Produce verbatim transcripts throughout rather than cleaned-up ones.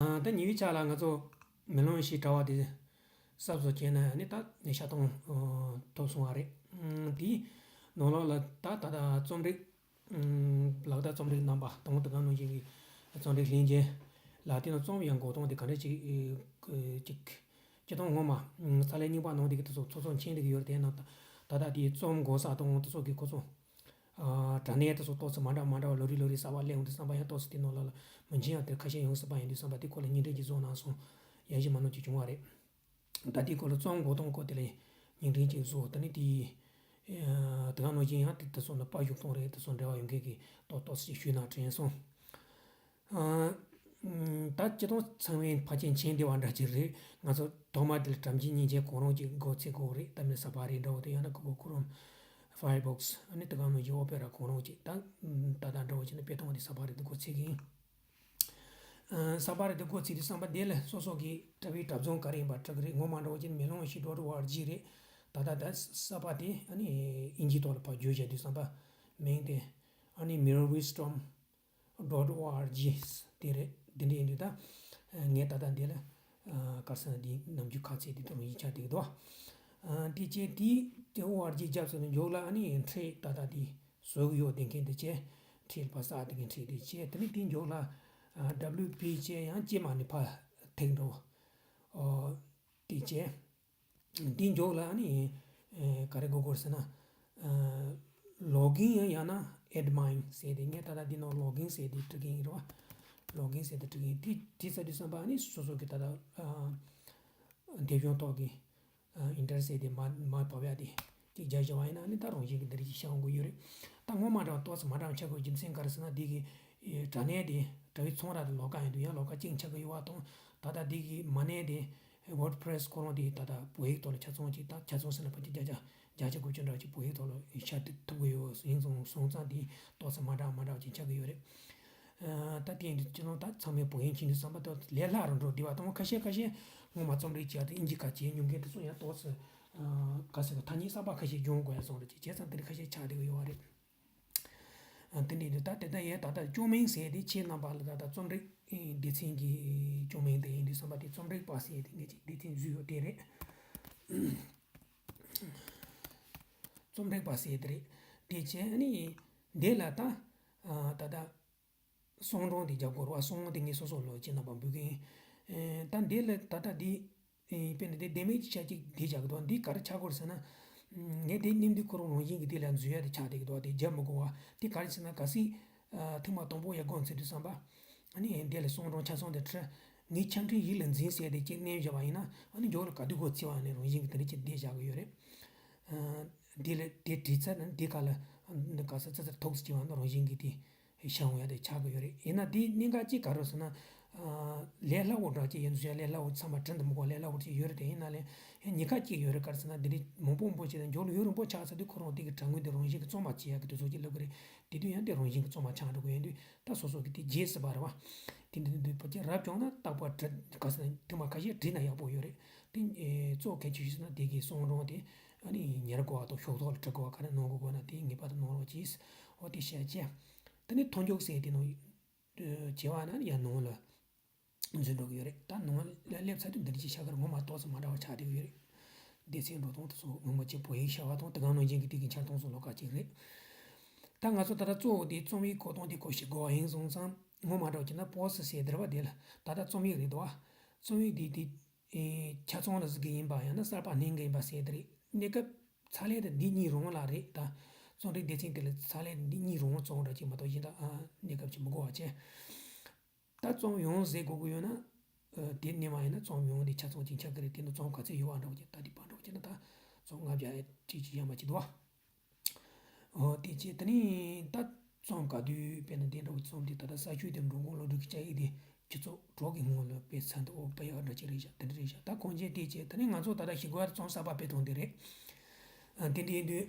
ད་ཉེ་བའི་ཆར་ལ་ང་ཚོ་མེ་ལོང་ཞེས་གྲྭ་པ་དེ་གསར་བཟོ་བྱས་ནས་ནི་ད་ནས་ཤ་སྟོང་ཐོབ་སོང་བ་རེད། དེའི་ནང་ལོགས་ལ་ད་ད་ལྟ་རྩོམ་རིག་ལག་བསྟར་རྩོམ་རིག་རྣམ་པ་དང་དེ་ག་ནང་བཞིན་གྱི་རྩོམ་རིག་ལྷན་རྒྱས་ལ་དེ་ནང་རྩོམ་ཡང་འགོ་སྟངས་དེ་ག་འདྲ་ཅིག་ཅིག་སྤྱིར་བཏང་ངོ་མ་ས་ལེ་རྙིང་པ་ནང་དེ་གི་དེ་ཚོ་ཚོ་ཚོ་མཁྱེན་དེ་གི་ཡོད་དེ་ནང་ད་ད་ལྟ་དེའི་རྩོམ་འགོ་ས་དང་དེ་ཚོ་གི་ཁོ་ཚོ་དྲ་གནས་དེ་ཚོ་ཏོག་ཙམ་མ་འདྲ་མ་འདྲ་བ་ལོ་རེ་ལོ་རེ་གསར་པ་སླེབས་འོང་དུས་བསམ་པ་ཡང་ཏོག་ཙམ་དེ་ནང་ལ་ལ་མི་མཁྱེན་ཡང་དེ་ཁ་ཤས་ཡོང་སྲིད་པ་ཡིན་དུས་བསམ་པ་དེ་སྐོར་ལ་སྙིང་བྲན་གྱིས་བཟོ་གནང་སོང་། ཡ་གཞི་མ་ནོར་གྱིས་བྱུང་བ་རེད། ད་དེའི་སྐོར་ལ་རྩོམ་འགོ་སྟངས་སྐོར་དེ་ལ་སྙིང་བྲན་གྱིས་བཟོ་ད་ནི་དེ་དེ་ག་ནང་བཞིན་ཡང་དེ་དེ་ཚོ་ནི་པར་བཞུགས་སྟངས་རེད་དེ་ཚོ་འབྲེལ་བ་ཡོད་མཁན་གྱིས་ཏོག་ཏོག་ཙམ་ཞུས་ན་དྲན་སོང་། ཨ། ད་སྤྱིར་བཏང་ཚང་མས་ཕལ་ཆེར་མཁྱེན་བདེ་བ་འདྲ་ཅིག་རེད། ང་ཚོ་ཐོག་མ་དེ་ལ་དྲ་མཇལ་མཉེན་ཆས་གང་རུང་ཅིག་སྒོ་ཕྱེ་དགོས་རེད། ད་མི་Safari་འདྲ་བོ་དེ་ཡང་ན་Google Chrome། Firefox་ཨ་ནི་དེ་ག་ནང་བཞིན་Opera་གང་རུང་ཅིག་ད་ད་ལྟ་འདྲ་བོ་ཅིག་ནི་དཔེ་ཐོག་དེ་Safari་དེ་སྒོ་ཕྱེ་གི་ཡིན། ཨ། Safari་དེ་སྒོ་ཕྱེ་དུས་བསམ་པ་དེ་ལ་སོ་སོ་གི་གྲྭ་པའི་གྲྭ་རྫོང་ག་རེ་ཡིན་པ་འབྲི་གི་རེད། ངོ་མ་འདྲ་བོ་ཅིག་ནི་མེ་ལོང་ཞིག་dot org་རེད། ད་ལྟ་ད་གསར་པ་དེ་ཨ་ནི་ཨིན་ཇི་ཐོག་ལ་ཕར་བསྒྱུར་བྱས་དུས་བསམ་པ་མིང་དེ་ཨ་ནི་Mirror Wisdom dot org་དེ་རེད། དེ་འདྲ་ཡིན་དུས་ད་ངས་ད་ལྟ་འདི་ལ་ག་རེ་ཟེར་ན་འདི་ནམ་རྒྱུན་ཁ་ཚིག་འདི་དང་ཡིག་ཆ་འདི་འདུག་དེ་བྱས་དེ་དེ་org་རྒྱབ་ཟེར་ནས་མཇུག་ལ་ཨ་ནི་འཕྲེད་ད་ལྟ་དེ་བཟོ་གི་ཡོད་དེ་མཁན་དེ་བྱས་འཕྲེད་ལ་ཕར་གསར་དེ་གི་འཕྲེད་དེ་བྱས་དེ་ནས་དེ་མཇུག་ལ་W P་བྱས་ཡང་སྐྱེས་མ་ནི་ཕར་ཐེག་འགྲོ་དེ་བྱས། འདིའི་མཇུག་ལ་ཨ་ནི་ཨེ་ག་རེ་དགོས་དགོས་ཟེར་ན། ཨ། login་ཡང་ཡང་ན་admin་ཟེར་ཏེ་ངས་ད་ལྟ་འདི་ནང་login་ཟེར་ཏེ་འབྲི་གི་ཡིན་རེད་བ། login་ཟེར་ཏེ་འབྲི་གི་ཡིན། དེ་དེ་ཟེར་དུས་བསམ་པ་ཨ་ནི་སོ་སོ་གི་ད་ལྟ་ཨ། དེབ་གཞུང་ཐོག་གི་ཨ། ཨིན་ཊར་ཟེར་ཏེ་མ་མ་བབས་ཡ་དེ་གཅིག་རྒྱག་བཞག་པ་ཡིན་ན་ཨ་ནི་ད་རང་བཞིན་གྱི་འདི་རིགས་ཤར་འོང་གི་ཡོད་རེད། ད་སྔོན་མ་འདྲ་བ་ཏོག་ཙམ་མ་འདྲ་བ་ཆགས་དགོས་རྒྱུ་མཚན་ག་རེ་ཟེར་ན་འདི་གི་ཨེ་དྲ་གནས་དེ་དྲ་བའི་ཚོང་ར་དེ་ལོགས་ཀ་ཡིན་དུས་ཡང་ལོགས་ཀ་གཅིག་ཆགས་ཀྱི་ཡོད་པ་དང་། ད་ལྟ་འདི་གི་མ་གནས་དེ་WordPress་ཁོ་རང་དེ་ད་ལྟ་བོད་ཡིག་ཐོག་ལ་ཆ་ཚང་གཅིག་ད་ཆ་ཚང་ཟེར་ན་ཕལ་ཆེར་བརྒྱ་ཆ་བརྒྱ་ཆ་དགུ་བཅུ་འདྲ་གཅིག་བོད་ཡིག་ཐོག་ལ་ཤར་ཐུབ་ཀྱི་ཡོད། ཡིན་སོང་སོང་ཙང་དེ་ཏོག་ཙམ་མ་འདྲ་མ་འདྲ་བ་ཅིག་ཆགས་ཀྱི་ཡོད་རེད། ཨ། ད་དེ་ཡིན་དུས་སྤྱི་ནོར་ད་ཚང་མས་བོད་ཡིག་མཁྱེན་དུས་བསམ་པ་ཏོག་ཙམ་ལས་སླ་རུ་འགྲོ་བསྡད་པ་དང་། ཁ་ཤས་ཁ་ཤས་སྔོན་མ་རྩོམ་རིག་བྱས་ཏེ་ཨིན་ཇི་ཁ་བྱས་མྱོང་མཁན་དེ་ཚོ་ཡང་ཏོག་ཙམ་ག་ཟེར་དགོས། ཐ་སྙད་གསར་པ་ཁ་ཤས་སྦྱོང་དགོས་ཡ་སོང་རེད། ཅེས་བྱས་ཙང་དེ་འདྲ་ཁ་ཤས་ཆགས་བསྡད་ཀྱི་ཡོད་པ་རེད། ཨ། དེ་འདྲ་རེད། ད་དེ་ལྟ་ཡས་ད་ལྟ་ཅོ་མིང་ཟེར་དེ་ཁྱེད་རྣམ་པ་ལ་ད་ལྟ་རྩོམ་རིག་སྡེ་ཚན་གྱི་ཅོ་མིང་དེ་ཡིན་དུས་བསམ་པ་དེ་རྩོམ་རིག་པ་ཟེར་དེ་ངས་ཅིག་སྡེ་ཚན་བཟོས་ཡོད་དེ་རེད། རྩོམ་རིག་པ་ཟེར་དེ་རེད། དེ་བྱས་ཨ་ནི་འདི་ལ་ད་ཨ། ད་ལྟ་གསུང་སྒྲོན་དེ་རྒྱབ་དགོས་རེད་བ། གསུང་དེ་ངས་སོ་སོ་ལོ་ཅི་ན་པ་འབུལ་གིན། ཨེ། ད་འདི་ལ་ད་ལྟ་འདི། ཨེ། དཔེར་ན་འདི་ལྡེ་མིག་ཅིག་ཆ་གཅིག་འདི་བཞག་གི་འདུག་འདི་ག་རེ་ཆགས་ཀྱི་ཡོད་རེད་ཟེར་ན། ངས་འདི་ནིམ་འདི་ཁོ་རང་རང་བཞིན་གྱིས་འདི་ལ་འཛུལ་ཡ་དེ་ཆགས་བསྡད་ཀྱི་འདུག་དེ་རྒྱབ་མི་དགོས་བ། འདི་ག་རེ་ཟེར་ན་གལ་སྲིད། ཨ། ཐེངས་མ་དང་པོ་ཡར་སྒོ་འཛུལ་དུས་བསམ་པ། ཨ་ནི་འདི་ལ་གསུང་སྒྲོན་ཆ་ཚང་དེ་བྲིས། ངའི་ཆ་འཕྲིན་ཡིད་ལ་འཛིན་ཟེར་དེ་གཅིག་མནན་བཞག་པ་ཡིན་ན། ཨ་ནི་མཇུག་ལ་ག་དུས་སྒོ་ཕྱེ་བ་ནི་རང་བཞིན་གྱིས་དེ་འདྲ་ཅིག་འདི་བཞག་གི་ཡོད་རེད། ཨ། འདི་ལ་དེ་བྲིས་ཚར་ན་འདི་ག་ལ་ག་ས་ཙི་ཙི་ཐོག་ཙི་བྱེད་པ་ན་རང་བཞིན་གྱིས་དེ་ཤར་འོང་ཡ་དེ་ཆགས་ཀྱི་ཡོད་རེད། ཡིན་ན་དེ་གནད་འགག་ཅིག་ག་རེ་ཟེར་ན། ཨ། ལས་སླ་བོ་འདྲ་ཅིག་ཡིན་ཚུལ་ཡ། ལས་སླ་བོ་ཚང་མ་བྲིས་འདི་མི་དགོས། ལས་སླ་བོ་ཅིག་ཡོད་རེད། དེ་ཡིན་ན་ལས་ཉེན་ཁ་ཅིག་ཡོད་རེད། ག་རེ་ཟེར་ན་འདི་འདྲ་མང་པོ་མང་པོ་བྱས་ཏེ་མཇུག་ལ་ཡུན་རིང་པོ་ཆགས་ཚར་དུས་ཁོ་རང་དེ་གི་དྲ་ངོས་དེ་རང་བཞིན་གྱིས་གཙང་མ་བྱེད་ཡ་གི་དུས་ཚོད་ཅིག་སླེབས་ཀྱི་རེད། དེ་དུས་ཡང་དེ་རང་བཞིན་གྱིས་གཙང་མ་ཆགས་འགྲོ་གི་ཡོད་དུས་ད་སོ་སོ་གི་དེ་བརྗེད་སྲིད་པ་རེད་བ། དེ་འདྲ་དུས་ཕལ་ཆེར་རབ་བྱུང་ན་རྟག་པར་བྲི། ག་ཟེར་ན་ཐེངས་མ་ཁ་ཤས་བྲིས་ན་ཡག་པོ་ཡོད་རེད། དེ་གཙོ་གལ་ཆེ་ཤོས་ཟེར་ན་དེ་གི་གསུང་སྒྲོན་དེ་ཨ་ནི་ཉར་དགོས་པ་དང་ཤོག་ཐོག་ལ་བྲི་དགོས་པ་ག་རེ་གནང་དགོས་དགོས་ན་དེ་ངེས་པར་དུ་གནང་རོགས་གྱིས། འོ་དེ་བཤད་བྱས། དེ་ནས་མཐོང་རྒྱུགས་ཟེར་དེ་ནང་བྱས་པ་ན་ཡང་ནང་ལ་འཛུལ་འགྲོ་གི་ཡོད་རེད། ད་ནང་ལ་སླེབས་ཚར་དུས་འདི་འདྲ་ཅིག་ཤར་གི་རེད། ངོ་མ་ཏོག་ཙམ་མ་འདྲ་བ་ཆགས་བསྡད་ཀྱི་ཡོད་རེད། སྡེ་ཚན་འགྲོ་སྟངས་དེ་ཚོ་ངོ་མ་གཅིག་པོ་ཡིག་ཤར་བ་དང་དེ་ག་ནང་བཞིན་གྱི་དེ་གི་འཆར་སྟངས་སོགས་ལོགས་ཀ་གཅིག་རེད། ད་ང་ཚོ་ད་ལྟ་གཙོ་བོ་དེ་རྩོམ་ཡིག་འགོད་སྟངས་དེ་སྐོར་ཞིག་དགོས་པ་ཡིན་སོང་ཙང་། ངོ་མ་འདྲ་བ་བྱས་ན་པོ་སི་ཊི་ཟེར་བསྡད་པ་དེ་ལ་ད་ལྟ་རྩོམ་ཡིག་རེད་འདུག་བ། རྩོམ་ཡིག་དེ་དེ་ཆ་ཚང་ལ་གཟིགས་ཀྱི་ཡིན་པ་ཡང་ན་གསར་པ་བསྣན་གྱི་ཡིན་པ་ཟེར་དེ་རེད། གནས་སྐབས་ཚར་ལས་དེ་འདི་གཉིས་རང་ལ་རེད་ད། རྩོམ་རིག་སྡེ་ཚན་དེ་ལ་ཚར་ལས་འདི་གཉིས་རང་བཙོང་འདྲ་ཅིག་མ་གཏོགས་གཞན་དག་ཨ་གནས་སྐབས་ཅིག་མི་དགོས་པ་བྱས། ད་རྩོམ་ཡོང་ཟེར་དགོས་ཀྱི་ཡོད་ན། ཨ། དེ་ནས་མ་ཡིན་ན་རྩོམ་ཡོང་དེ་ཆ་ཚང་ཅིག་ཆགས་ཀྱི་རེད། དེ་ནི་རྩོམ་ག་ཚོད་ཡོད་པ་འདྲ་བོ་ཅིག་ད་དེ་པ་འདྲ་བོ་ཅིག་ན་ད་རྩོམ་ལྔ་བརྒྱ་ཁྲི་གཅིག་ཡན་པ་ཅིག་འདུག་བ། འོ་དེ་བྱས་དེ་ནས་ད་རྩོམ་ག་དུས་དཔེར་ན་དེ་འདྲ་བོ་རྩོམ་དེ་ད་ལྟ་ས་ཆུ་དེ་འགྲོ་མགོན་བློ་གྲོས་ཀྱི་བཅའ་ཡིག་དེ་སྤྱི་ཚོགས་གྲོགས་ཀྱི་ངོ་ལ་དཔེ་ཚན་དུ་འོ་དཔེ་ཡག་འདྲ་ཅིག་རེད་ཤག་དེ་འདྲ་རེད་ཤག་ད་གོང་ཆེན་དེ་བྱས་དེ་ནས་ང་ཚོ་ད་ལྟ་ཞིག་གོ་ཡ་རྩོམ་གསར་པ་སྤེལ་སྟངས་དེ་རེད། ཨ། དེ་འདྲ་ཡིན་དུས།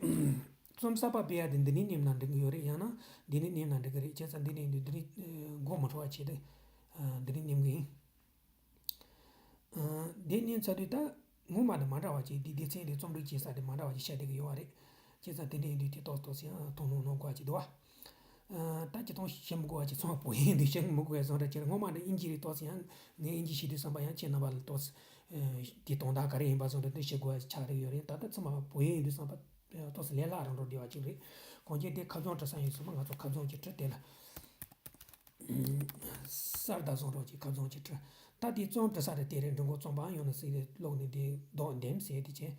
རྩོམ་གསར་པ་སྤེལ་ཡ་དེ་འདི་ནས་ནེམ་ན་འགྲིག་གི་ཡོད་རེད། ཡང་ན་འདི་ནས་ནེམ་ན་འགྲིག་གི་རེད། བྱས་ཙང་འདི་ནས་འདི་འདི་ནས་མགོ་མ་འཕྲོ་བ་བྱས་ཏེ་འདི་ནས་ནེམ་གི་ཡིན། འདི་ནེམ་ཚར་དུས་ད་སྔོན་མ་དང་མ་འདྲ་བ་བྱས་འདི་སྡེ་ཚན་འདི་རྩོམ་སྒྲིག་བྱེད་ས་དེ་མ་འདྲ་བ་ཅིག་ཤར་བསྡད་ཀྱི་ཡོད་པ་རེད། བྱས་ཙང་དེ་འདྲ་ཡིན་དུས་དེ་ཏོག་ཏོག་ཙམ་ཡང་མཐོང་སྣང་གནང་དགོས་པ་ཅིག་འདུག་བ། ད་སྤྱིར་བཏང་བཤད་མི་དགོས་པ་ཅིག་ཚང་མ་བོད་ཡིག་འདི་བཤད་མི་དགོས་པའི་བཟོ་འདྲ་ཅིག་རེད། སྔོན་མ་འདྲ་དབྱིན་ཇི་རེད། ཏོག་ཙམ་ཡང་ངས་དབྱིན་ཇི་ཤེས་དུས་བསམ་པ་ཡང་ཁྱེད་རྣམ་པ་ལ་ཏོག་ཙམ་དེ་དོན་དག་ག་རེ་ཡིན་པ་བཟོ་འདྲ་འདི་བཤད་དགོས་པ་ཆགས་རེ་ཡོད་རེད། ད་ལྟ་ཚང་མ་བོད་ཡིག་ཡིན་དུས་བསམ་པ་ཏོག་ཙམ་ལས་སླ་རུ་འགྲོ་བསྡད་པ་ཅིག་རེད། གང་ཅི་དེ་ཁ་བྱང་འབྲི་ས་ཡིན་སོང་ན་ང་ཚོ་ཁ་བྱང་ཅིག་བྲིས། དེ་ལ་གསར་དང་བཟོ་འདྲ་ཅིག་ཁ་བྱང་ཅིག་བྲིས། ད་དེ་རྩོམ་འབྲི་ས་རེད། དེ་རེད། འབྲི་འགོ་རྩོམ་པའམ་ཡང་ན་ཟེར་རེད། ཀློག་ནས་དེ་རྡོག་འདེམས་ཟེར་དེ་བྱས།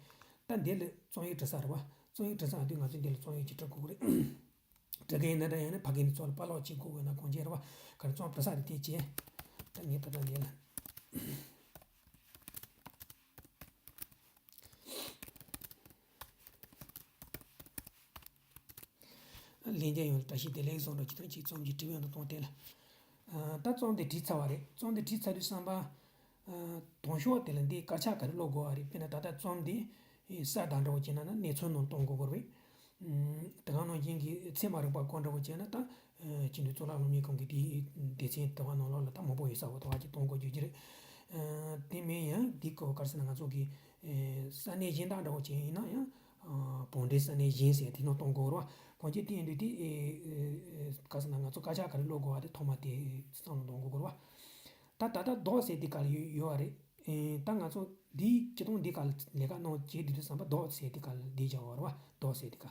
ད་འདི་ལ་རྩོམ་ཡིག་འབྲི་ས་རེད་བ། རྩོམ་ཡིག་འབྲི་ས་དུས་ང་ཚོས་འདི་ལ་རྩོམ་ཡིག་ཅིག་འབྲི་དགོས་ཀྱི་རེད། འབྲི་གི་ཡིན་ན་འདྲ། ཡང་ན་ཕ་གི་ནས་ཚོ་ལ་པར་ཀློག་བྱེད་དགོས་དགོས་ན་གང་བྱེད་རེད་བ། ག་རེ་རྩོམ་འབྲི་ས་རེད། དེ་བྱས། ད་ངས་ད་ལྟ་འདི་ལ། ལྷན་རྒྱས་ཡོངས་ལ་བཀྲ་ཤིས་བདེ་ལེགས་གསུངས་འདྲ་ཅིག་དང་ཅིག་རྩོམ་གྱི་བྲིས་ཡོད་འདུག་གཏོང་དེ་ལ། ད་རྩོམ་དེ་བྲིས་ཚར་བ་རེད། རྩོམ་དེ་བྲིས་ཚར་དུས་བསམ་པ། དང་ཤོག་དེ་ལ་འདི་དཀར་ཆག་ག་རེ་ཀློག་དགོས་པ་རེད། དཔེར་ན་ད་ལྟ་རྩོམ་འདི་གསར་དང་འདྲ་བོ་བྱས་ན་ན་གནས་ཚུལ་ནང་གཏོང་དགོས་པ་རེད། དེ་ག་ནང་བཞིན་གྱི་ཚད་མ་རིག་པ་སྐོར་འདྲ་བོ་བྱས་ན་ད། སྤྱི་འཐུས་གཙུག་ལག་སློབ་གཉེར་ཁང་གི་དེའི་སྡེ་ཚན་དེ་བ་ནང་ལོགས་ལ་ད་མང་པོ་ཡོད་ས་བོ་དེ་བ་ཅིག་གཏོང་དགོས་རྒྱུ་ཅི་རེད། དེ་མིན་ཡང་འདི་སྐོར་ག་རེ་ཟེར་ན་ང་ཚོ་གི་ས་གནས་གཞན་དག་འདྲ་བོ་ཅིག་ཡིན་ན་ཡང་། བོད་འབྲེལ་ས་གནས་གཞན་ཟེར་དེ་ནང་གཏོང་དགོས་རེད་བ། གང་ཅི་དེ་ཡིན་དུས་དེ། ག་རེ་ཟེར་ན་ང་ཚོ་དཀར་ཆག་ག་རེ་ཀློག་དགོས་བ་དེ་ཐོག་མ་དེ་བསམ་བློ་གཏོང་དགོས་རེད་བ། ད་ད་ལྟ་རྡོག་ཟེར་དེ་ག་ལ་ཡོད་ཡོད་བ་རེད། ད་ང་ཚོ་འདི་སྤྱིར་བཏང་འདི་ག་ལ་ལས་ཀ་གནང་བྱེད་དུས་དུས་བསམ་པ་རྡོག་ཟེར་དེ་ག་ལ་འདི་བྱ་བ་རེད་བ། རྡོག་ཟེར་དེ་ག་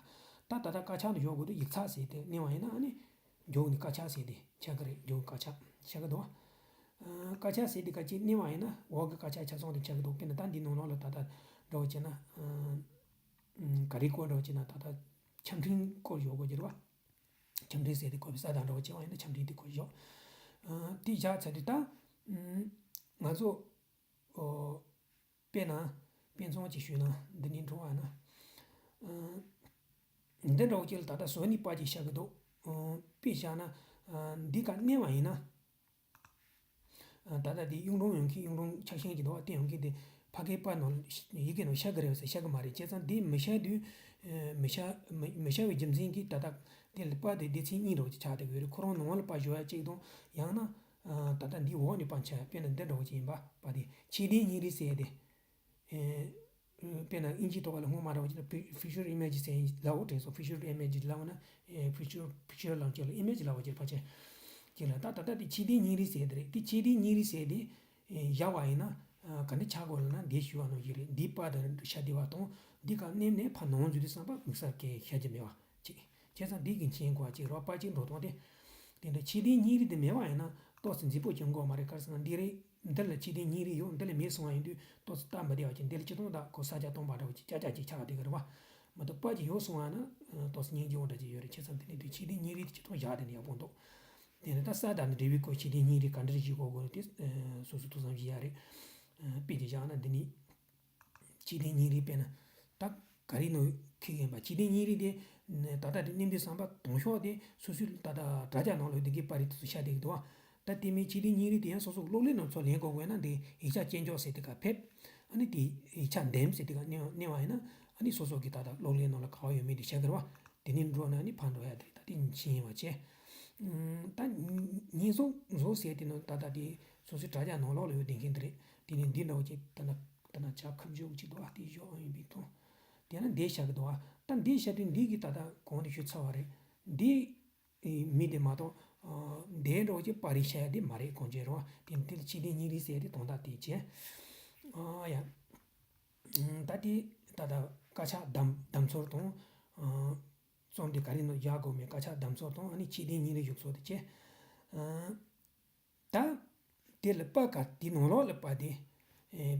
ད་ད་ལྟ་དཀར་ཆག་ཏུ་ཡོད་དགོས་དུས་ཡིག་ཚགས་ཟེར་དེ་གནོན་པ་ཡིན་ན་ཨ་ནི། མགྱོགས་ནི་དཀར་ཆག་ཟེར་དེ་ཆགས་ཀྱི་རེད། མགྱོགས་དཀར་ཆག་ཆགས་ཀྱི་འདུག་བ། དཀར་ཆག་ཟེར་དེ་ག་ཅིག་གནོན་པ་ཡིན་ན་འོག་གི་དཀར་ཆག་ཆ་ཚང་དེ་ཆགས་ཀྱི་འདུག་དཔེར་ན་ད་འདི་ནང་ལོགས་ལ་ད་ལྟ་འདྲ་བོ་བྱས་ན། ག་རེ་བཀོད་འདྲ་བོ་བྱས་ན་ད་ལྟ་ཆ་འཕྲིན་བཀོད་ཡོད་དགོས་ཀྱི་རེད་བ། ཆ་འཕྲིན་ཟེར་དེ་བཀོད་པའི་ས་དང་འདྲ་བོ་བྱས་པ་ཡིན་ན་ཆ་འཕྲིན་དེ་བཀོད་ཡོད། དེ་བཞག་ཚར་དུས་ད། ང་ཚོ། དཔེར་ན། དཔེ་མཚོན་ཅིག་ཞུས་ན་འདི་ནས་འགྲོ་བ་ན། འདི་འདྲ་བོ་ཅིག་ལ་ད་ལྟ་བཟོ་ནི་པར་ཅིག་བཞག་གི་འདུག་དཔེ་བཞག་ན། འདི་ག་གནོན་པ་ཡིན་ན། ད་ལྟ་འདི་གཡུང་དྲུང་ཡོང་མཁན་གཡུང་དྲུང་ཆགས་ཞེན་གྱི་འདུག་བ། དེ་ཡོང་མཁན་དེ་ཕ་གིའི་པར་ནང་ཡི་གེ་ནང་བཞག་གི་རེད་ཟེར་བཞག་གི་མ་རེད། བྱས་ཙང་འདི་མི་བཞག་དུས། མི་བཞག་མི་མི་བཞག་པའི་རྒྱུ་མཚན་གྱིས་ད་ལྟ་དེ་ལ་པར་དེ་སྡེ་ཚན་གཉིས་འདྲ་བོ་ཅིག་ཆགས་བསྡད་ཀྱི་ཡོད་རེད། ཁོ་རང་ནང་ལ་པར་བཞག་ཡ་གཅིག་དང་ཡང་ན། ད་ལྟ་འདིའི་འོག་ནས་པར་ཆགས་ཡ་དཔེར་ན་འདི་འདྲ་བོ་ཅིག་ཡིན་པ་པར་དེ་ཕྱི་དོན་སྙིང་རུས་ཟེར་ཡ་དེ། དཔེར་ན་དབྱིན་ཇིའི་ཐོག་ལ་སྔོན་མ་འདྲ་བོ་ཅིག་ན་ཕི- visual image ཟེར་ལབ་དྲན་སོང་། visual image ལབ་ན་ཕི་ཅར་ཕི་ཅར་ལབ་ཅིག་ལ་ཨི་མེ་ཇི་ལབ་པ་ཅིག་ཕལ་ཆེར་ཅིག་ལ་ད་ད་ལྟ་དེ་ཕྱི་དོན་སྙིང་རུས་ཟེར་དེ་རེད། དེ་ཕྱི་དོན་སྙིང་རུས་ཟེར་དེ་བཞག་པ་ཡིན་ན་ག་འདྲ་ཆགས་དགོས་ལབ་ན་འདི་ཞུ་བ་ནང་བཞིན་རེད། འདི་པར་དེ་བཞག་བསྡད་པ་དང་འདི་ག་མནན་ནས་ཕར་ནང་འཛུལ་དུས་བསམ་པ་དམིགས་བསལ་གྱི་ཤ་རྒྱུ་མེད་པ་ཅིག་བྱས་ཙང་འདི་གི་མཁྱེན་དགོས་པ་ཅིག་རེད་བ། པར་ཅིག་འགྲོ་སྟངས་དེ། དེ་འདྲ་ཕྱི་དོན་སྙིང་རུས་དེ་མེད་པ་ཡིན་ན་ཏོག་ཙམ་མཛེས་པོ་སྐྱོན་དགོས་མ་རེད། ག་རེ་ཟེར་ན་འདི་རེད། འདི་ལ་ཕྱི་དོན་སྙིང་རུས་ཡོད། འདི་ལ་མེད་སོང་བ་ཡིན་དུས་ཏོག་ཙམ་སྟབས་མི་བདེ་བ་ཅིག་འདི་ལ་སྤྱིར་བཏང་ད་ཁོ་ས་ཆ་སྟོང་པ་འདྲ་བོ་ཅིག་ཅག་ཅག་ཅིག་ཆགས་བསྡད་ཀྱི་རེད་བ། མ་གཏོགས་པར་ཅིག་ཡོད་སོང་བ་ན་ཏོག་ཙམ་སྙིང་རྗེ་བོ་འདྲ་ཅིག་ཡོད་རེད། བྱས་ཙང་འདི་ནས་དུས་ཕྱི་དོན་སྙིང་རུས་དེ་སྤྱིར་བཏང་བཞག་དེ་ནས་ཡག་པོ་འདུག་དེ་ནས་ད་ས་དང་འབྲེལ་བའི་སྐོར་ཕྱི་དོན་སྙིང་རུས་ག་འདྲ་ཞིག་དགོས་དགོས་དེ་སོ་སོ་ཐུགས་བསམ་བཞེས་ཡ་རེད། དཔེ་དེ་བཞག་ན་འདི་ནི། ཕྱི་དོན་སྙིང་རུས་དཔེར་ན། ད་ག་རེ་ནང་འཁེལ་གྱི་ཡིན་པ། ཕྱི་དོན་སྙིང་རུས་དེ། ད་ལྟ་དེ་གནས་འདི་བསམ་པ་དང་ཤོག་དེ་སོ་སོའི་ད་ལྟ་དྲ་རྒྱ་ནང་ལ་འདི་གའི་པར་རིས་དེ་ཚོ་ཤར་བསྡད་ཀྱི་འདུག་བ། ད་དེ་མིན་ཕྱི་དོན་སྙིང་རུས་དེ་ཡང་སོ་སོ་གློག་ཀླད་ནང་ཚུར་ལེན་དགོས་དགོས་ན་འདི་ཡིག་ཆ་སྐྱོན་ཅོག་ཟེར་དེ་ག་ཕེབས། ཨ་ནི་དེ་ཡིག་ཆ་འདེམས་ཟེར་དེ་ག་གནོན་གནོན་པ་ཡིན་ན་ཨ་ནི་སོ་སོ་གི་ད་ལྟ་གློག་ཀླད་ནང་ལ་ག་བ་ཡོད་མེད་དེ་ཤར་གི་རེད་བ། དེ་ནས་འགྲོ་ན་ནི་ཕར་འགྲོ་ཡ་དེ་རེད། ད་དེ་ཕྱིན་པ་བྱས། ད་ཉེས་བཟོ་བཟོ་ཟེར་དེ་ནང་ད་ལྟ་དེ་སོ་སོའི་དྲ་རྒྱ་ནང་ལོགས་ལ་ཡོད་བསྡད་མཁན་དེ་རེད། དེ་ནས་འདི་འདྲ་བོ་ཅིག་ད་ལྟ་ད་ལྟ་ཇ་ཁབ་བཞག་ཅིག་འདུག་ཨ། དེ་བཞག་ཨ་ཡིན་པའི་དོན། དེ་ན་འདི་བཞག་གི་འདུག་ཨ། ད་འདི་བཞག་དུས་འདི་གི་ད་ལྟ་གོང་དུ་ཞུས་ཚར་བ་རེད། འདི་མི་དེ་མ་གཏོགས་འདི་འདྲ་བོ་ཅིག་པར་རིས་བཞག་ཡ་དེ་མ་རེད། གང་བྱས་རུང་དེ་འདི་ལ་ཕྱི་དོན་སྙིང་རུས་ཟེར་དེ་དོན་དག་དེ་བྱས། ཨ་ཡ། ད་དེ་ད་ལྟ་དཀར་ཆག་བདམས་བདམས་ཚུལ་དང་། རྩོམ་དེ་ག་རེ་ནང་བཞག་དགོས་མེད་དཀར་ཆག་བདམས་ཚུལ་དང་ཨ་ནི་ཕྱི་དོན་སྙིང་རུས་བཞག་ཚུལ་དེ་བྱས། ད་དེ་ལ་པར་ག་དེ་ནང་ལོགས་ལ་པར་དེ་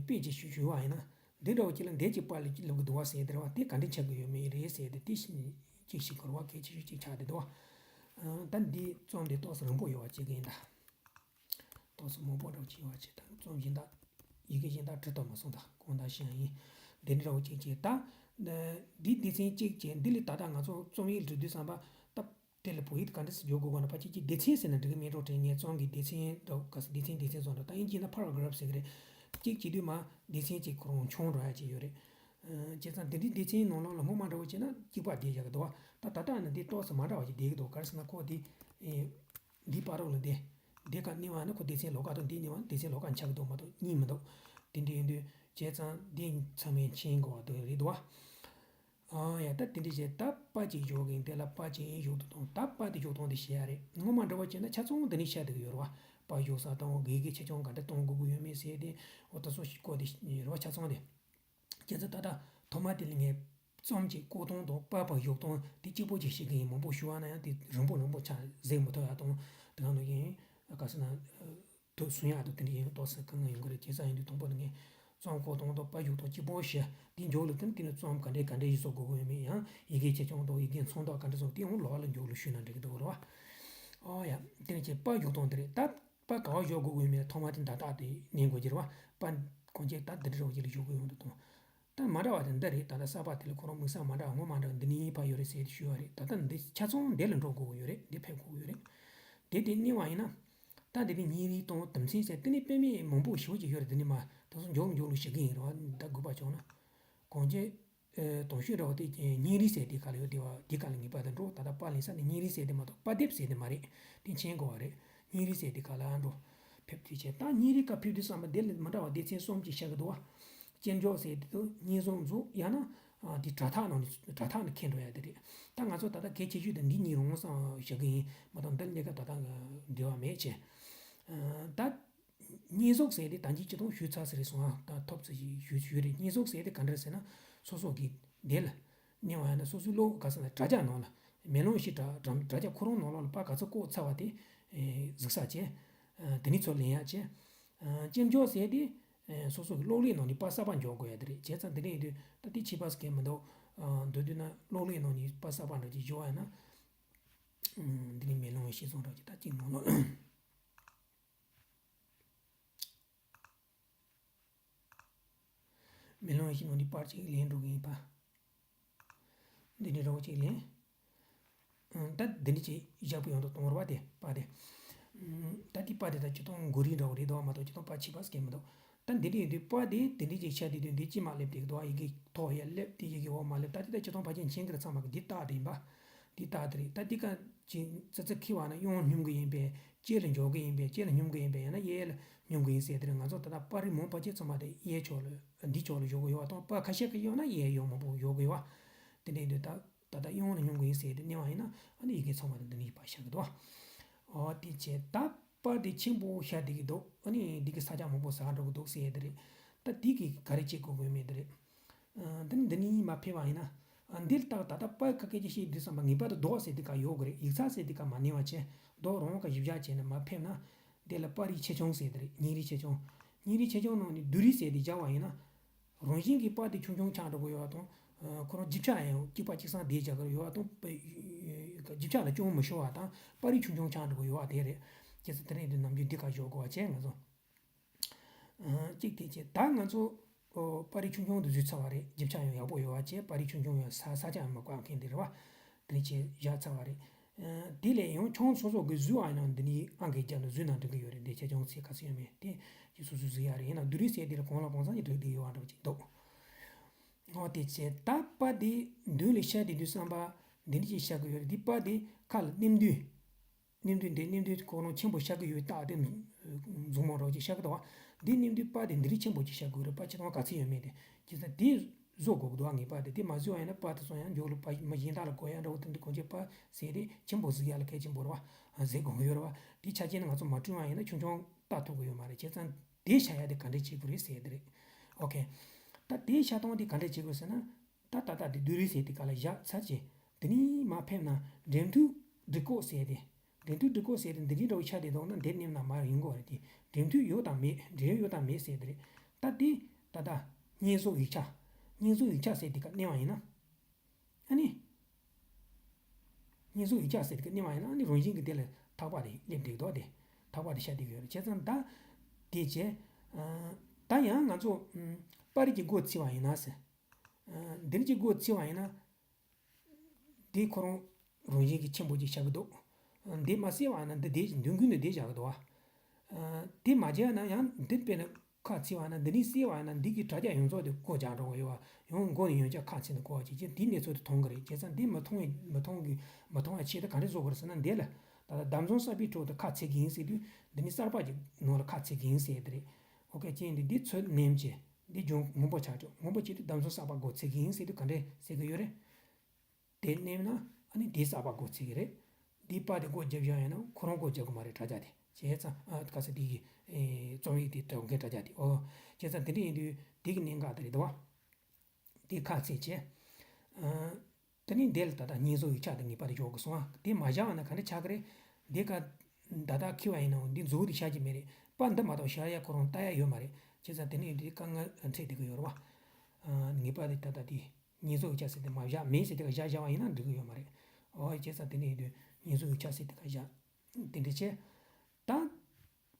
དཔེ་ཅིག་ཞུ་ཞུ་བ་ཡིན་ན་འདི་འདྲ་བོ་ཅིག་ལ་འདས་ཀྱི་པར་ལ་ལབ་གི་འདུག་བ་ཟེར་དེ་རེད་བ། དེ་ག་འདྲ་ཆགས་གི་ཡོད་མེད་རེད་ཟེར་དེ་དེ་ཅིག་ཞིག་གོ་བ་གལ་ཆེ་ཤོས་ཅིག་ཆགས་བསྡད་འདུག་བ། ད་འདི་རྩོམ་འདི་ཏོག་ཙམ་རིང་པོ་ཡོད་པ་ཅིག་ཡིན་ད། ཏོག་ཙམ་མང་པོ་འདྲ་བོ་ཅིག་ཡོད་པ་ཅིག་ད་རྩོམ་གཞན་དག་ཡི་གེ་གཞན་དག་འབྲི་ཐུབ་མ་སོང་ད་གང་ལྟར་ཞིག་ཡིན། འདི་འདྲ་བོ་ཅིག་བྱས་ད། འདི་སྡེ་ཚན་གཅིག་བྱས་འདི་ལས་ད་ལྟ་ང་ཚོ་རྩོམ་ཡིག་འབྲི་དུས་བསམ་པ་སྟབས་དེ་ལ་བོད་ཡིག་ག་འདྲ་སེ་བརྗོད་དགོས་ག་ན་ཕལ་ཆེར་གཅིག་སྡེ་ཚན་ཟེར་ན་འགྲིག་གི་མེད་འགྲོ་དྲན། ངས་རྩོམ་གྱི་སྡེ་ཚན་འདྲ་བོ་ག་ས་སྡེ་ཚན་སྡེ་ཚན་སོགས་འདྲ་ད་དབྱིན་ཇི་ན་paragraph ཟེར་གི་རེད། གཅིག་བྱེད་དུས་མ་སྡེ་ཚན་གཅིག་ཁོ་རང་ཆུང་འགྲོ་ཡ་ཅིག་ཡོད་རེད། བྱས་ཙང་འདི་འདྲའི་སྡེ་ཚན་ནང་ལོགས་ལ་སྔོན་མ་འདྲ་བོ་བྱས་ན་གཅིག་པ་བསྡད་བཞག་གི་འདུག་བ། ད་ད་ལྟ་ནི་འདི་ཏོག་ཙམ་མ་འདྲ་བ་ཅིག་བསྡད་ཀྱི་འདུག་ག་རེ་ཟེར་ན་ཁོ་འདི། འདི་བར་རོ་ལ་འདི། འདི་ག་གནས་པ་ནི་ཁོ་སྡེ་ཚན་ལོགས་ཀ་དང་འདི་གནས་པ་ནི་སྡེ་ཚན་ལོགས་ཀ་ཆགས་ཀྱི་འདུག་མ་གཏོགས་གཉིས་མི་འདུག་དེ་འདྲ་ཡིན་དུས་བྱས་ཙང་འདི་ཚང་མས་མཁྱེན་དགོས་པ་འདུག་རེད་འདུག་བ། ཨ་ཡ། ད་དེ་འདྲ་བྱས། ད་པ་གཅིག་བཞག་གིན་དེ་ལ་པ་གཅིག་བཞག་དུ་བཏང་། ད་པ་དེ་བཞག་སྟངས་དེ་བཤད་ཡ་རེད། སྔོན་མ་འདྲ་བ་བྱས་ན་ཆ་ཚང་འདི་ནས་བཤད་བསྡད་ཀྱི་ཡོད་རེད་བ། པ་བཞག་ས་དང་དགེ་རྒན་ཆེ་ཆུང་ག་འདྲ་གཏོང་དགོས་ཀྱི་ཡོད་མེད་ཟེར་དེ། འོ་ད་སོ་ཞིག་བཀོད་དེ་རེད་བ། ཆ་ཚང་དེ། ཁྱེད་ཚོ་ད་ལྟ་ཐོག་མ་དེ་ལ་ངས་རྩོམ་གྱི་བཀོད་སྟངས་དང་པ་ཕར་བཞག་སྟངས་དེ་གཅིག་པོ་ཅིག་ཤེས་ཀྱི་ཡིན། མང་པོ་ཞུ་བ་ན་ཡང་དེ་རིང་པོ་རིང་པོ་ཆགས། གཟིགས་མི་ཐུབ་ཡ་དང་། དེ་ག་ནང་བཞིན་ག་ཟེར་ན། དུ་གསུང་ཡག་དང་དེ་འདྲ་ཡིན་ཏོག་ཙམ་དཀའ་ངལ་ཡོང་གི་རེད། བྱས་ཙང་ཡིན་དུས་དང་པོ་ནས་ངས་རྩོམ་བཀོད་སྟངས་དང་པར་བཞག་སྟངས་གཅིག་པོ་བཤད། དེའི་མཇུག་ལ་དེ་ནས་དེ་ནས་རྩོམ་ག་འདྲས་ག་འདྲས་ཡིག་གཟུགས་དགོས་དགོས་ཡོད་མེད། ཡང་ཡི་གེ་ཆེ་ཆུང་དང་ཡི་གེ་མཚོན་རྟགས་ག་འདྲས་བཟོ། དེ་ཡང་ལོགས་ལ་མཇུག་ལ་ཞུས་ན་འགྲིག་གི་འདུག་རེད་བ། ཨོ་ཡ། དེ་ནས་ཁྱེད་པར་བཞག་སྟངས་དེ་རེད། ད་པར་ག་པར་བཞག་དགོས་དགོས་ཡོད་མེད་ཐོག་མ་དེ་འདྲ་ཐག་དེ་ཉན་དགོས་ཀྱི་རེད་བ། པར་གང་ཅི་ད་འདི་འདྲ་བ་ཅིག་ལ་བཞག་དགོས་ཡོང་དུས་དང་། ད་མ་འདྲ་བ་དེ་འདི་རེད། ད་ལྟ་གསར་པ་དེ་ལ་ཁོ་རང་དམིགས་བསལ་མ་འདྲ་བ་སྔོན་མ་འདྲ་བ་འདི་ནས་ཕར་ཡོད་རེད་ཟེར་ཏེ་ཞུ་བ་རེད། ད་ལྟ་འདི་ཆ་ཚང་འདི་ལ་འགྲོ་དགོས་ཀྱི་ཡོད་རེད། འདི་ཕེབས་དགོས་ཀྱི་ཡོད་རེད། དེ་དེ་གནང་བ་ཡིན་ན། ད་འདི་ནས་སྙིང་རུས་དང་དམ་ཚིག་ཟེར་དེ་ནས་དཔེ་མེད་མང་པོ་ཞེ་པོ་ཅིག་ཡོད་རེད། འདི་ནས་མར་ད་གཟོད་མགྱོགས་མགྱོགས་ལ་བཤད་ཀྱི་ཡིན་རེད་བ། ད་དགོས་པ་བྱུང་ན། གང་ཅི། ཨེ། དང་ཤོས་འདྲ་བ་དེ་སྙིང་རུས་ཟེར་དེ་ག་ལ་ཡོད་དེ་བ། དེ་ག་ལ་ངེས་པར་དུ་འགྲོ། ད་ལྟ་པར་ལེན་ས་ནས་སྙིང་རུས་ཟེར་དེ་མ་གཏོགས་པར་འདེབས་ཟེར་དེ་མ་རེད། དེ་མཁྱེན་དགོས་པ་རེད། སྙིང་རུས་ཟེར་དེ་ག་ལ་འགྲོ། ཕེབས་དུས་བྱས། ད་སྙིང་རུས་ག་ཕེབས་དུས་ཙམ་པ་དེ་ལ་མ་འདྲ་བ་སྡེ་ཚན་གསུམ་ཅིག་བཤད་ཀྱི་འདུག་བ། སྐྱེམས་འཇོག་ཟེར་དེ་དུ་སྙིང་གཟུགས་འཛུགས། ཡང་ན། ཨ། དེ་དྲ་ཐག་ནང་ནས་དྲ་ཐག་ནས་འཁྱེར་འགྲོ་ཡ་དེ་རེད། ད་ང་ཚོ་ད་ལྟ་གལ་ཆེ་ཤོས་དེ་འདི་གཉིས་རང་བསམ་བཞག་གི་ཡིན་མ་གཏོགས་འདི་ལས་ཀ་ད་ལྟ་འབྲེལ་བ་མེད་བྱས། ཨ། ད། སྙིང་གཟུགས་ཟེར་དེ་ད་གིན་སྤྱིར་བཏང་ཞུས་ཚར་ས་རེད་སོང་ཨ། ད་ཐོབ་ཚར་ཞིག་ཞུས་ཞུས་རེད། སྙིང་གཟུགས་ཟེར་དེ་ག་འདྲ་ཟེར་ན། སོ་སོ་གི་དེ་ལ་གནང་བ་ཡིན་ན། སོ་སོའི་གློག་ག་ཟེར་ན་དྲ་རྒྱ་ནང་ལ། མེ་ལོང་ཞིག་དྲ་དྲ་དྲ་རྒྱ་ཁོ་རང་ནང་ལོགས་ལ་པར་ག་ཚོད་བཀོད་ཚར་བ་དེ་གཟིགས་ས་བྱས། དེ་ནས་ཚུར་ལེན་ཡག་བྱས། སྐྱེམས་འཇོག་ཟེར་དེ་སོ་སོ་གི་གློག་ཀླད་ནང་ནས་པར་གསར་པ་འཇོག་དགོས་ཡ་དེ་རེད། བྱས་ཙང་དེ་འདྲ་ཡིན་དུས་ད་དེ་ཁྱད་པར་གང་མི་འདུག་འདོད་དུས་ན་གློག་ཀླད་ནང་ནས་པར་གསར་པ་འདྲ་ཅིག་འཇོག་པ་ཡིན་ན། འདི་ནས་མེ་ལོང་ཞིག་བཟུང་རོགས་གྱིས། ད་གཅིག་ནང་ལོགས། མེ་ལོང་ཞིག་ནང་ནས་པར་ཅིག་ལེན་འགྲོ་གི་ཡིན་པ། འདི་ནས་རོགས་ཅིག་ལེན། ཨང་། ད་འདི་འདྲ་ཅིག་བཞག་པ་ཡོང་དུ་གཏོང་རོགས་པ་དེ་པར་དེ། ཨང་། ད་དེ་པར་དེ་ད་སྤྱིར་བཏང་མགོ་རིལ་འདྲ་བོ་རེད་འདུག་མ་གཏོགས་སྤྱིར་བཏང་པར་ཆད་པ་སྐྱེ་མི་འདུག་ད་འདི་འདྲ་ཡིན་དུས་པར་དེ་འདི་འདྲ་ཅིག་ཆགས་དུས་དུས་འདི་ཅི་མ་སླེབས་དེ་འདུག་ཡི་གེ་ཐོག་ཡར་སླེབས། དེ་ཡི་གེ་འོག་མ་སླེབས། ད་དེ་ད་སྤྱིར་བཏང་ཕལ་ཆེར་མཁྱེན་གྱི་རེད། ཚང་མ་གི་འདི་རྟགས་དེ་ཡིན་པ། འདི་རྟགས་དེ་རེད། ད་འདི་ག་ཅིག་ཙི་ཙི་འཁྱེར་བ་ན་གཡོན་ལ་སྙོམས་ཀྱི་ཡིན་པས། ལྕེ་ལ་འཇོག་གི་ཡིན་པས། ལྕེ་ལ་སྙོམས་ཀྱི་ཡིན་པས། ཡང་ན་གཡས་ལ་སྙོམས་ཀྱི་ཡིན་ཟེར། དེ་རིང་ང་ཚོ་ད་ལྟ་པར་རིས་མང་ཕལ་ཆེར་ཚང་མ་དེ་གཡས་ཕྱོགས་ལ་འདི་ཕྱོགས་ལ་བཞག་གི་ཡོད་པ་དང་། པར་ཁ་ཤས་ཀྱི་ཡོད་ན་གཡས་གཡོན་མང་པོ་བཞག་གི་ཡོད་པ། དེ་འདྲ་ཡིན་དུས་ད་ད་ལྟ་གཡོན་ལ་སྙོམས་ཀྱི་ཡིན་ཟེར་དེ་གནང་བ་ཡིན་ན། ཨ་ནི་ཡི་གེ་ཚང་མ་དེ་འདི་ནས་ཕར་བཞག་གི་འདུག་ཨོ་དེ་བྱས། ད་པར་དེ་ཆེན་པོ་བཞག་བསྡད་ཀྱི་འདུག་ཨ་ནི་འདི་གི་ས་ཆ་མང་པོ་ཟ་འགྲོ་གི་འདུག་ཟེར་དེ་རེད། ད་འདི་གི་ག་རེ་བྱེད་དགོས་དགོས་མེད་དེ་རེད། ཨ། འདི་ནི་འདི་ནས་མར་ཕེབས་པ་ཡིན་ན། ཨ། འདིར་ལྟ་ད་ལྟ་པར་ཁ་སྐད་ཆ་བཤད་དུས་ཙམ་པ་ངེས་པར་དུ་རྡོག་ཟེར་དེ་ག་ཡོད་དགོས་རེད། ཡིག་ཚགས་ཟེར་དེ་ག་མ་ནེ་བ་བྱས། རྡོག་རང་ག་གཞི་བཞག་བྱས་ནས་མར་ཕེབས་ན། དེ་ལ་པར་རིས་ཆེ་ཆུང་ཟེར་དེ་རེད། སྙིང་རུས་ཆེ་ཆུང་། སྙིང་རུས་ཆེ་ཆུང་ནང་ནས་བསྡུས་རིས་ཟེར་དེ་སྦྱར་བ་ཡིན་ན། རང་བཞིན་གྱིས་པར་དེ་ཆུང་ཆུང་ཆགས་འགྲོ་གི་ཡོད་པ་དང་། ཁོ་རང་རྒྱུ་ཆ་ཡང་གཅིག་པ་གཅིག་སང་བསྡད་བཞག་གི་ཡོད་པ་དང་། རྒྱུ་ཆ་ལ་སྐྱོན་མི་ཤོར་བ་དང་པར་རིས་ཆུང་ཆུང་ཆགས་འགྲོ་གི་ཡོད་པ་དེ་རེད། བྱས་ཙང་དེ་རིང་དུས་ནམ་རྒྱུན་འདི་ག་བཞག་དགོས་པ་བྱས་ང་ཚོ། གཅིག་དེ་བྱས། ད་ང་ཚོ་པར་རིས་ཆུང་ཆུང་དུ་བཟོས་ཚར་བ་རེད། རྒྱུ་ཆ་ཡང་ཡག་པོ་ཡོད་པ་བྱས། པར་རིས་ཆུང་ཆུང་ཡང་ས་ས་ཆ་ཡང་མི་བཀག་མཁན་དེ་རེད་བ། དེ་བྱས་བཞག་ཚར་བ་རེད། དེ་ལས་ཡང་ཁྱོད་སོ་སོ་གི་བཟོས་པ་ཡིན་ན་འདི་ནས་ཨང་ཀི་བརྒྱབ་ནས་བཟོས་ན་འགྲིག་གི་ཡོད་རེད། འདི་ཆེ་ཆུང་ཚད་ག་ཚོད་ཡོད་མེད་དེ་ཁྱོད་སོ་སོས་བཟོས་ཡ་རེད། ཡིན་ན་བསྡུས་རིས་ཟེར་དེ་ལ་གང་ལ་གང་འཚམ་གྱི་འགྲིག་བསྡད་ཡོད་པ་འདྲ་བ་ཅིག་འདུག་ཨོ་དེ་བྱས། ད་པར་དེ་མདུན་ལ་ཤར་བསྡད་དུས་ཙམ་པ་འདི་འདྲ་ཅིག་ཤར་གི་ཡོད་རེད། འདི་པར་དེ་ཁ་ལ་བསྣུན་དུས། བསྣུན་དུས་འདི་བསྣུན་དུས་ཁོ་རང་ཆེན་པོ་ཤར་གི་ཡོད་རྟགས་དེ་མཛུབ་མོ་རོགས་ཀྱིས་ཤར་གི་འདུག་བ། འདི་བསྣུན་དུས་པར་དེ་འདི་རིགས་ཆེན་པོ་ཅིག་ཤར་དགོས་རེད། པར་ཆེ་མཐོང་ག་ཚད་ཡོད་མེད་དེ། བྱས་ཙང་དེ་བཟོ་དགོས་ཀྱི་འདུག་བ། ངེས་པར་དུ་དེ་མ་བཟོས་པ་ཡིན་ན་པར་དེ་ཚོ་ཡང་མཇུག་ལ་པར་མི་གཞན་དག་ལ་བཀོད་ཡ་འདྲ་བོ་དེ་འདྲ་གང་བྱས། པར་ཟེར་དེ་ཆེན་པོ་གཟིགས་ཡ་ལ་གལ་ཆེན་པོ་རེད་བ། གཟིགས་དགོས་ཀྱི་ཡོད་རེད་བ། དེ་ཆ་རྐྱེན་ང་ཚོ་མ་བསྐྲུན་པ་ཡིན་ན་ཆུང་ཆུང་ལྟ་ཐུབ་ཀྱི་ཡོད་མ་རེད། བྱས་ཙང་དེ་ཤར་ཡ་དེ་ག་འདྲས་བྱེད་དགོས་རེད་ཟེར་དེ་རེད། ཨོ་ཁེ། ད་དེ་ཤར་སྟངས་དེ་ག་འདྲས་བྱེད་དགོས་ཟེར་ན། ད་ད་ལྟ་དེ་བསྡུས་རིས་ཟེར་དེ་ག་ལ་བཞག་ཚར་རྗེས། དེ་ནས་མར་ཕེབས་ན་འགྲེམས་མཐུད་སྒྲིག་གོག་ཟེར་དེ། འགྲེམས་མཐུད་སྒྲིག་གོག་ཟེར་དེ་འདི་འདྲའི་འདྲ་བོ་ཆགས་བསྡད་འདུག་ན་འདིར་མནན་ན་མར་ཡོང་གི་རེད་དེ། འགྲེམས་མཐུད་ཡོད་དང་མེད། འབྲེལ་ཡོད་དང་མེད་ཟེར་དེ་རེད། ད་དེ་ད་ལྟ་བསྙེན་གསོག་ཡིག་ཆ། བསྙེན་གསོག་ཡིག་ཆ་ཟེར་དེ་ག་མནན་པ་ཡིན་ན། ཨ་ནི། བསྙེན་གསོག་ཡིག་ཆ་ཟེར་དེ་ག་མནན་པ་ཡིན་ན། ཨ་ནི་རང་བཞིན་གྱིས་དེ་ལ་ཐག་པ་དེ་སླེབས་བསྡད་འདུག་དེ། ཐག་པ་དེ་ཤར་བསྡད་ཀྱི་ཡོད་རེད། བྱས་ཙང་ད་དེ་བྱས། ཨ། ད་ཡང་ང་ཚོ་ཨ་པར་རིས་ཀྱི་སྒོ་བརྩིས་པ་ཡིན་ན་ཟེར། ཨ། འདིར་གྱི་སྒོ་བརྩིས་པ་ཡིན་ན། དེ་ཁོ་རང་རང་བཞིན་གྱིས་ཆེན་པོ་ཅིག་ཆགས་ཀྱི་འདུག་འདི་མ་བརྩིས་པ་ན་འདི་དེ་མདུན་ཁུལ་ནས་བསྡད་བཞག་གི་འདུག་བ། དེ་མ་བྱས་ན་ཡང་འདི་དཔེར་ན་ཁ་བརྩིས་པ་ན། འདི་ནས་བརྩིས་པ་ན་འདི་གི་དྲ་རྒྱ་ཡོངས་རྫོགས་དེ་སྒོ་རྒྱག་འགྲོ་གི་ཡོད་བ། ཡང་མགོ་ནས་ཡང་བསྐྱར་ཁ་བརྩིས་ནས་སྒོ་བརྒྱབ་བྱས། དེའི་གནས་ཚུལ་དེ་མཐོང་གི་རེད། བྱས་ཙང་འདི་མི་མཐོང་བའི་མི་མཐོང་གི་མི་མཐོང་བ་ཆེད་དུ་ག་འདྲ་བཟོ་དགོས་རེད་ཟེར་ན། འདི་ལ་ད་ལྟ་བརྡ་འཛིན་གསར་པའི་ཁྲོད་དུ་ཁ་བརྩི་གི་ཡིན་ཟེར་དུས། འདི་ནས་གསར་པ་ཅིག་ནང་ལ་ཁ་བརྩི་གི་ཡིན་ཟེར་དེ་རེད། ཨོ་ཁེ། ཅན་དེ་འདི་ཚུར་མནན་བྱས། འདི་སྦྱོང་སྔོན་པོ་ཆགས་འགྲོ། སྔོན་པོ་བྱེད་དུས་གདམས་ཟོར་གསར་པ་སྒོ་ཕྱེ་གི་ཡིན་ཟེར་དུས་ག་འདྲས་ཟེར་གི་ཡོད་རེད། དེ་མནན་ན་ཨ་ནི་དེ་གསར་པ་སྒོ་ཕྱེ་གི་རེད། འདི་པར་དེ་སྒོ་བརྒྱབ་བཞག་ཡོད་ན་ཁོ་རང་སྒོ་བརྒྱབ་གི་མ་རེད། དྲ་རྒྱ་དེ་བྱས་ཙང་ཨ་ག་ས་དེ་གི་ཨེ་རྩོམ་ཡིག་དེ་འདྲ་མཁན་དྲ་རྒྱ་དེ། ཨོ། བྱས་ཙང་དེ་འདྲ་ཡིན་དུས་དེ་གི་གནད་འགག་དེ་རེད་དོ། དེ་ཁ་ཚེག་བྱས། ཨ། དེ་ནས་འདི་ལ་ད་ལྟ་བསྙེན་རྫོགས་ཡིག་ཆ་དེ་ངེས་པར་དུ་འཇོག་དགོས་སོང་ཨ། དེ་མ་བཞག་པ་ན་ག་འདྲ་ཆགས་ཀྱི་རེད། འདི་ཀ་ད་ལྟ་འཁྱེར་བ་ཡིན་ནའང་འདི་མཛུབ་དེ་བཞག་གི་མེད་རེད། པར་འདི་མ་གཏོགས་བཞག་ཡ་ཁོ་རང་ལྟ་ཡ་ཡོད་མ་རེད། བྱས་ཙང་དེ་ནས་འདི་དཀའ་ངལ་འཕྲད་བསྡད་ཀྱི་ཡོད་རེད་བ། ཨ། ངེས་པར་དུ་ད་ལྟ་དེ་བསྙེན་རྫོགས་ཡིག་ཆ་ཟེར་དེ་མ་བཞག་མེད་ཟེར་དེ་ཀ་བཞག་བཞག་པ་ཡིན་ན་འགྲིག་གི་ཡོད་མ་རེད། ཨོ། བྱས་ཙང་དེ་ནས་འདི་བསྙེན་རྫོགས་ཡིག་ཆ་ཟེར་དེ་ཀ་བཞག་དེ་འདྲ་བྱས། ད།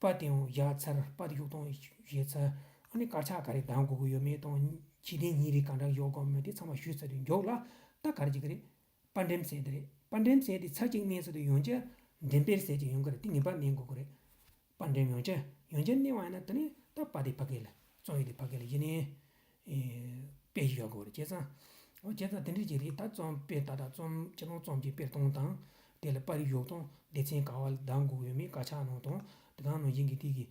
པར་དེ་ཡང་བཞག་ཚར། པར་དེ་བཞག་སྟངས་བྱས་ཚར། ཨ་ནི་དཀར་ཆག་ག་རེ་གདམ་དགོས་ཀྱི་ཡོད་མེད་དང་། ཕྱིར་འཐེན་སྙིང་རུས་ག་འདྲ་བཞག་དགོས་མེད་དེ་ཚང་མ་ཞུས་ཚར་དུས་མཇུག་ལ་ད་ག་རེ་བྱེད་ཀྱི་རེད། པར་འགྲེམས་ཟེར་དེ་རེད། པར་འགྲེམས་ཟེར་དེ་ཚར་གཅིག་མནན་ཚར་དུས་ཡང་བསྐྱར་འགྲེམས་སྤེལ་ཟེར་གྱི་ཡོང་གི་རེད། དེ་ངེས་པར་མནན་དགོས་ཀྱི་རེད། པར་འགྲེམས་ཡང་བསྐྱར་ཡང་བསྐྱར་མནན་པ་ཡིན་ན་དེ་ནས་ད་པར་དེ་ཕ་གི་ལ། རྩོམ་ཡིག་དེ་ཕ་གི་ལ་གཞི་ནས། ཨེ། དཔེ་ཞིག་ཡོད་དགོས་རེད། བྱས་ཙང་། འོ། བྱས་ཙང་དེ་འདྲ་ཅིག་རེད། ད་རྩོམ་དཔེ་ད་ལྟ་རྩོམ་སྤྱི་ལོ་རྩོམ་གྱི་དཔེ་གཏོང་སྟངས། དེ་ལ་པར་རིས་བཞག་སྟངས། སྡེ་ཚན་ག་བ་ལ་གདམ་དགོས་ཡོད་མེད། དཀར་ཆག་ནང་དང་དེ་དང་ནང་བཞིན་གྱི་དེ་གི།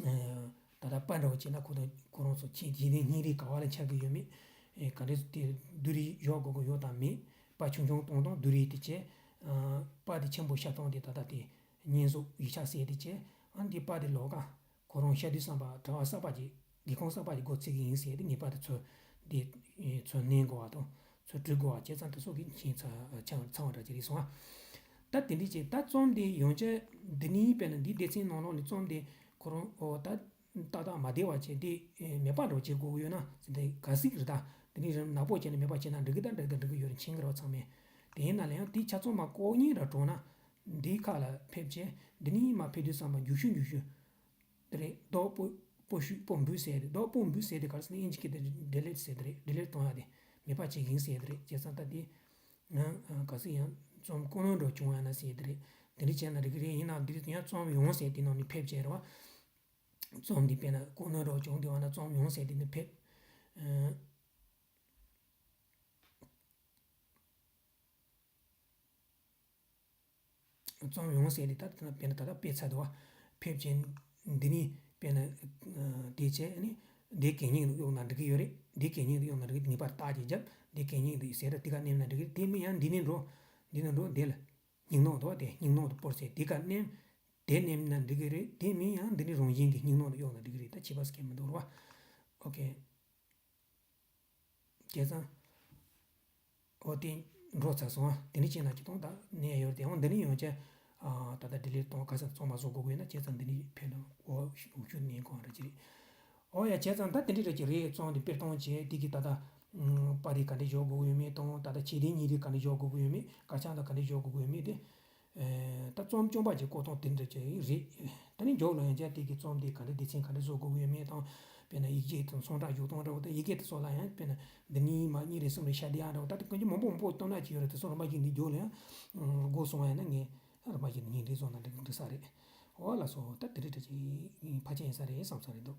ཨེ། ད་ལྟ་པར་འདྲ་བོ་བྱས་ན་ཁོ་དང་ཁོ་རང་ཚོ་ཕྱིར་འཐེན་སྙིང་རུས་ག་བ་ལ་ཆགས་ཀྱི་ཡོད་མེད། ཨེ། ག་འདྲ་དེ་བསྡུར་རིས་བཞག་དགོས་ཀྱི་ཡོད་དང་མེད། པར་ཆུང་ཆུང་གཏོང་སྟངས་བསྡུར་རིས་དེ་བྱས། ཨ། པར་དེ་ཆེན་པོ་བཤམས་སྟངས་དེ་ད་ལྟ་དེ་བསྙེན་རྫོགས་ཡིག་ཆ་ཟེར་དེ་བྱས། ཨ། འདི་པར་དེ་ལོགས་ཀ་ཁོ་རང་བཤམས་དུས་ཙམ་པ་དྲ་བ་གསར་པ་ཅིག་སྒེའུ་ཁུང་གསར་པ་ཅིག་སྒོ་ཕྱེ་གི་ཡིན་ཟེར་དེ་ངེས་པར་དུ་ཚུར་འདི་ཚུར་མནན་དགོས་པ་དང་། ཚུར་བྲུས་དགོས་པ། བྱས་ཙང་དེ་ཚོ་གི་མཁྱེན་ཚ་ཚ་ཚང་བ་འདྲ་ཅིག་རེད་སོང་ཨ། ད་དེ་འདྲ་བྱས། ད་རྩོམ་འདི་ཡང་བསྐྱར་འདི་ནས་དཔེར་ན་འདི་སྡེ་ཚན་ནང་ལོགས་ནས་རྩོམ་འདི་ཁོ་རང་། ཨོ། ད་ཏག་ཏག་མ་བདེ་བ་བྱས་འདི་མེད་པ་འདྲ་བོ་བྱེད་དགོས་ཀྱི་ཡོད་ན་ཟེར། འདི་ག་ཟིག་རེད། ད་འདི་ནས་རིམ་ནག་པོ་བྱས་ནས་མེད་པ་བྱས་ན་འགྲིག་གི། ད་འགྲིག་གི་ད་འགྲིག་གི་ཡོད་རེད། མཁྱེན་གི་རེད་བ་ཚང་མས། དེ་ཡིན་ན་ལ་ཡང་དེ་ཆ་ཚང་མ་ལྐོག་རྔན་ར་གྲོངས་ན། འདིའི་ཁ་ལ་ཕེབས་བྱས། འདི་ནས་མར་ཕེབས་དུས་ཙམ་པ་འགྱུར་ཤུགས་འགྱུར་ཤུགས་དེ་རེད། རྡོག་པོ་པོ་ཤུ་པོ་འབུད་ཟེར་དེ། རྡོག་པོ་འབུད་ཟེར་དེ་ག་རེ་ཟེར་ན་ཨིན་ཇི་སྐད་དུ་ཌི་ལིཊ་ཟེར་དེ་རེད། ཌི་ལིཊ་གཏོང་ཡ་དེ། མེད་པ་བྱེད་ཀྱི་ཡིན་ཟེར་དེ་རེད། བྱས་ཙང་ད་དེ་ང་ག་ཟེར་ཡང་རྩོམ་ལྐོག་ནོར་འདྲ་བྱུང་བ་ཡིན་ན་ཟེར་དེ་རེད། དེ་འདྲ་བྱས་ན་འགྲིག་གི་རེད། ཡིན་ནའང་འདི་ཡང་རྩོམ་ཡོང་ཟེར་དེ་ནང་ནས་ཕེབས་བྱས་རེད་བ། རྩོམ་འདི་དཔེར་ན་ལྐོག་ནོར་འདྲ་བྱུང་དེ་བ་ན་རྩོམ་ཡོང་ཟེར་དེ་ནས་ཕེབས། ཨ། རྩོམ་ཡོང་ཟེར་དེ་ད་དེ་ན་དཔེར་ན་ད་ལྟ་དཔེ་ཚར་འདུག་བ། ཕེབས་ཅན་འདི་ནི་དཔེར་ན་དེ་བྱས་ནི་འདི་གད་སྙིགས་དུ་གཡུག་ན་འགྲིག་གི་ཡོད་རེད། འདི་གད་སྙིགས་དུ་གཡུག་ན་འགྲིག་གི། ངེས་པར་རྟགས་ཅིག་བརྒྱབ། འདི་གད་སྙིགས་དུ་ཟེར་ད་དེ་ག་མནན་ན་འགྲིག་གི། དེ་མིན་ཡང་འདི་ནས་འགྲོ། འདི་ནས་འགྲོ། འདི་ལ་སྙིང་ནོར་དུ་བ། དེ་སྙིང་ནོར་དུ་སྤོར་ཟེར་དེ་ག་མནན། དེ་མནན་ན་འགྲིག་གི་རེད། དེ་མིན་ཡང་འདི་ནི་རང་བཞིན་གྱི་སྙིང་ནོར་དུ་གཡུག་ན་འགྲིག་གི་རེད། ད་བྱེད་པ་སྐད་མི་འདུག་ར་བ། ཨོ་ཁེ། བྱས་ཙང་། ཨོ་དེ་འགྲོ་ཚར་སོང་ཨ། དེ་ནས་བྱས་ན་ཅི་གཏོང་ད་ནས་ཡོད་དེ། འོ་འདི་ནས་ཡོང་བྱས། ཨ། ད་ལྟ་ཌི་ལིཊ་གཏོང་ག་ས་ཚང་མ་བཟོ་དགོས་དགོས་ན་བྱས་ཙང་འདི་ནས་ཕེབས་ན་འོ་ཞུ་ཞུ་ནས་གང་རེད་ཅི་རེད། ཨོ་ཡ། བྱས་ཙང་ད་དེ་འདྲ་རེད་ཀྱི་རེད། རྩོམ་འདི་དཔེར་གཏོང་བྱས་དེ་གི་ད་ལྟ་པར་རིས་ག་འདྲ་བཞག་དགོས་ཀྱི་ཡོད་མེད་དང་། ད་ལྟ་ཕྱིར་འཐེན་སྙིང་རུས་ག་འདྲ་བཞག་དགོས་ཀྱི་ཡོད་མེད། དཀར་ཆག་ད་ག་འདྲ་བཞག་དགོས་ཀྱི་ཡོད་མེད་དེ། ད་རྩོམ་རྐྱང་པ་ཅིག་བཀོད་སྟངས་དེ་འདྲ་ཅིག་རེད། ད་ནི་མཇུག་ལ་ཡང་བསྐྱར་དེ་གི་རྩོམ་དེ་ག་འདྲ་སྡེ་ཚན་ག་འདྲ་བཟོ་དགོས་ཀྱི་ཡོད་མེད་དང་། དཔེར་ན་ཡིག་ཆ་དང་ཚོང་རྟགས་བཞག་སྟངས་འདྲ་བོ་དང་། ཡི་གེ་དེ་ཚོ་ལ་ཡང་དཔེར་ན་འདི་ནས་མར་གཉིས་རེ་གསུམ་རེ་ཤར་བསྡད་ཡག་འདྲ་བོ། ད་དེ་གང་ཅི་མང་པོ་མང་པོ་བཏོན་ན་ཅི་ཡོད་རེད། དེ་ཚོ་རིམ་པ་བཞིན་དུ་མཇུག་ལ་ཡང་དགོས་སོང་བ་ཡིན་ན་ངས་རིམ་པ་བཞིན་དུ་སྙིང་བསྡུས་བཟོ་ན་འགྲིག་འགྲིག་ས་རེད། འོ་ལགས་སོ། ད་དེ་འདྲ་ཅིག་ཕལ་ཆེར་ཡིན་ས་རེད་བསམ་ས་རེད་འདུག